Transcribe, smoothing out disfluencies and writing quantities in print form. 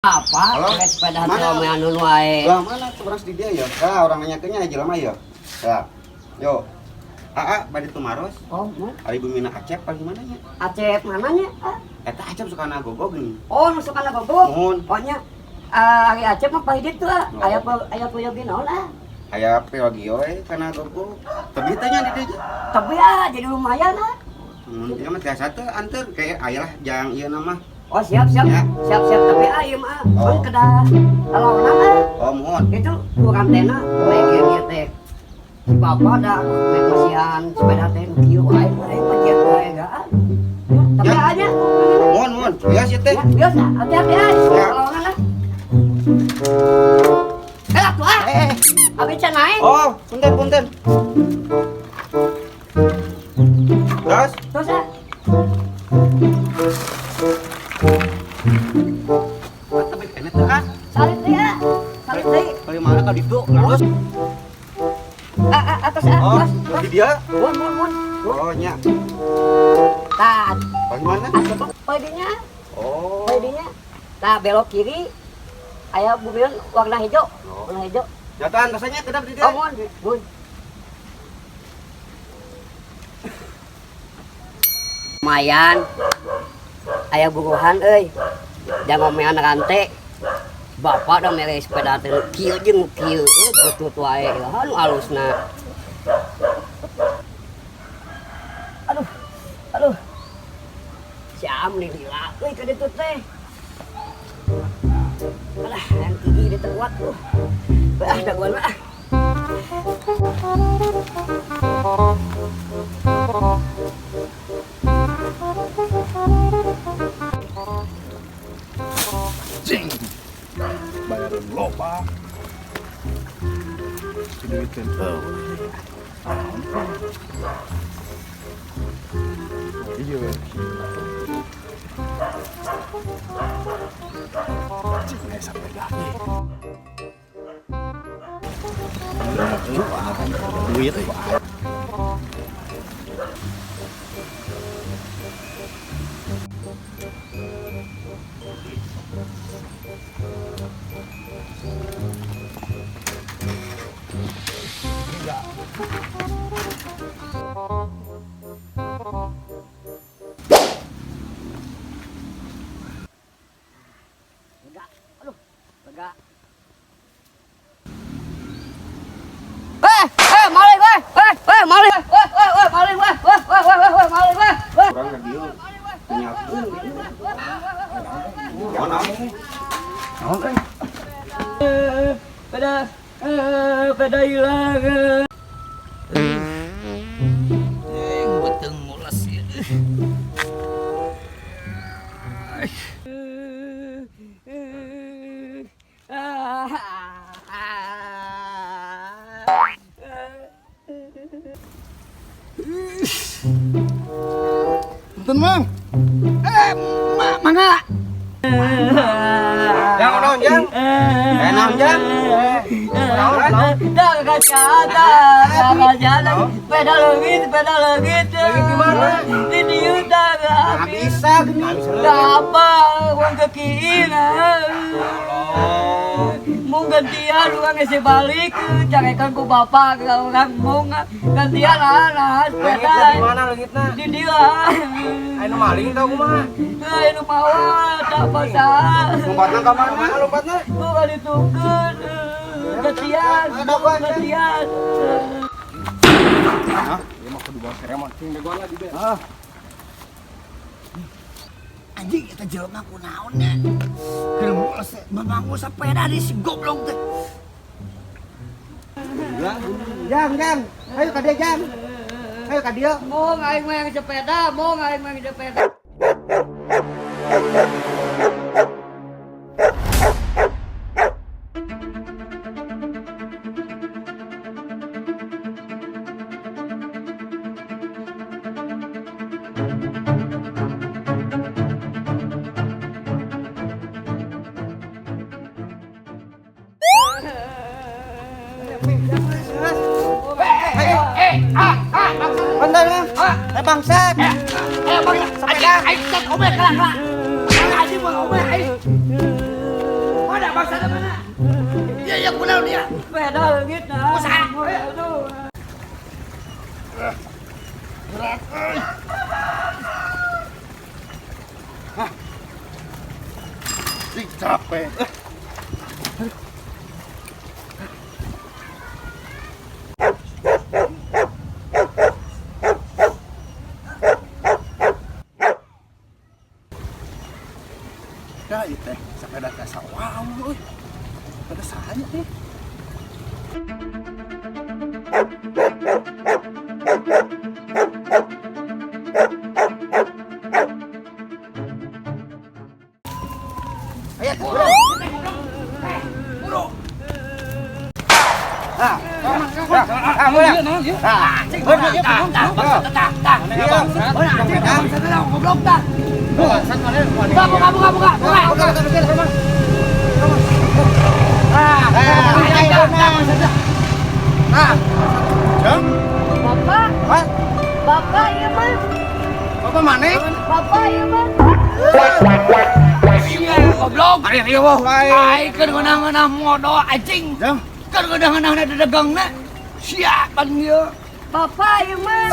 Apa? Halo? Pakai sepeda Mana? teh anu wae. Lah mana tuh beras di dia ya? Ah, orang nanyakeunnya aja lama ya. Ya. Yo. Aa, bade tumaros. Oh, mana? Ari bumina Acep paling mana nya? Acep mananya? Ah. Eta Acep suka nagogog geuning. Oh, nu suka nagogog. Nuhun. Oh nya. Ah, ari Acep mah pahit ditu ah. Oh. Aya aya peryogi naon ah. Aya peryogi we kana gogog. Tapi teh nya di dieu. Tapi ah jadi lumayan ah. Mun ieu mah tiasa teu anteur kayak aya lah jang ieu nama. Oh, siap siap. Ya. Siap siap tapi ah ieu mah Oh. oh. Kedah lalawanan ah. Oh, mohon. Itu kurang tena make ieu teh. Si bapak dah make masihan sepeda teh nu kieu wae wae pacian wae gaan. Ya, tapi Ya. aja. Mohon, mohon. Ya sih teh. Ya, biasa, hati-hati ah. Ya. Lalawanan ah. Eh, atuh ah. Eh. Abi can naik. Oh, punten punten. Terus? Terus ah. Tapi enak teh ah. Salib teh ah. Salib teh. Kali mana ka ditu? Terus. Ah, ah, atas ah. Oh, Terus, terus. di dia. Mun, mun, mun. Oh, nya. Tah, Paling mana? atuh poe dinya. Oh. Poe dinya. Tah, belok kiri. Aya mobil warna hijau. Oh. Warna hijau. Jatuhan rasanya kedap di dia. Oh, mun, mun. Lumayan. Aya buruhan euy. Jangan ngomean rantai. Bapak dah mere sepeda teh kieu jeung kieu, butut wae. Anu alusna. Aduh. Aduh. Si Am nih lila euy ka ditu teh. Alah, yang gigi dia terkuat tuh. Ah, daguan mah. Cing. Bayaran loba. Duitin eueuh. Iya we. Cing aya sepeda ge. Duit euy. Lega. Aduh, lega. Eh, eh, maling, eh, eh, eh, maling, eh, eh, eh, maling, eh, eh, eh, eh, eh, maling, eh, eh. Urang ka dieu. Nyaku. Naon naon? Naon euy? Peda, peda hilang. Beuteung mules ieu. Punten, Mang. Mangga. Jang naon jang? Eh naon jang? Naon? Dah kacata, kacata. Peda leungit, peda leungit. Leungit di mana? Di dieu dah. Nah, bisa geuning. Dah apa, uang kekiin. Mau gantian urang geus balik, carekan ku bapak ka urang mau gantian ah, nah, sepeda. Leungitna di mana leungitna? Di dieu ah. Aya nu maling tau kumaha? Ai nu mawa tak pasal. Lompatna ka mana? Lompatna? Bukan ditukeun. Gantian, gantian. Hah? Ieu mah kudu bawa seremon cing dagoan lah di be. Ah. Anjing eta jelema kunaon nya? Keur mules mamanggu sepeda di si goblok teh. Jang, jang. Ayo ka dieu, Jang. Ayo ka dieu. Mau aing mah yang sepeda, mau aing mah yang sepeda. Bentar, Bang. Eh bangsat. Eh bang, anjing aing teh obe kelak kelak. Anjing mah obe aing. Mana bangsa mana? Iya, iya, kunaon dia? Sepeda leungit nah. Usaha. Aduh. Berat euy. Hah. Ih, capek. Ya ieu teh sepeda teh sawah euy. Sepeda saha teh? Ayo, buru. Buru. Ah, ah, mulai. Ah, Tah, tah, tah, tah. Goblok tah. Buka, buka, buka, buka, buka. Ah, Ah. Jeng. Bapak, Hah? bapak ieu mah. Bapak mana? Bapak ieu mah. Iya, goblok. Aing keur ngeunah-ngeunah modal anjing. Jeng. Keur ngeunah-ngeunah dadegangna. Siap pan ieu. Bapak ieu mah.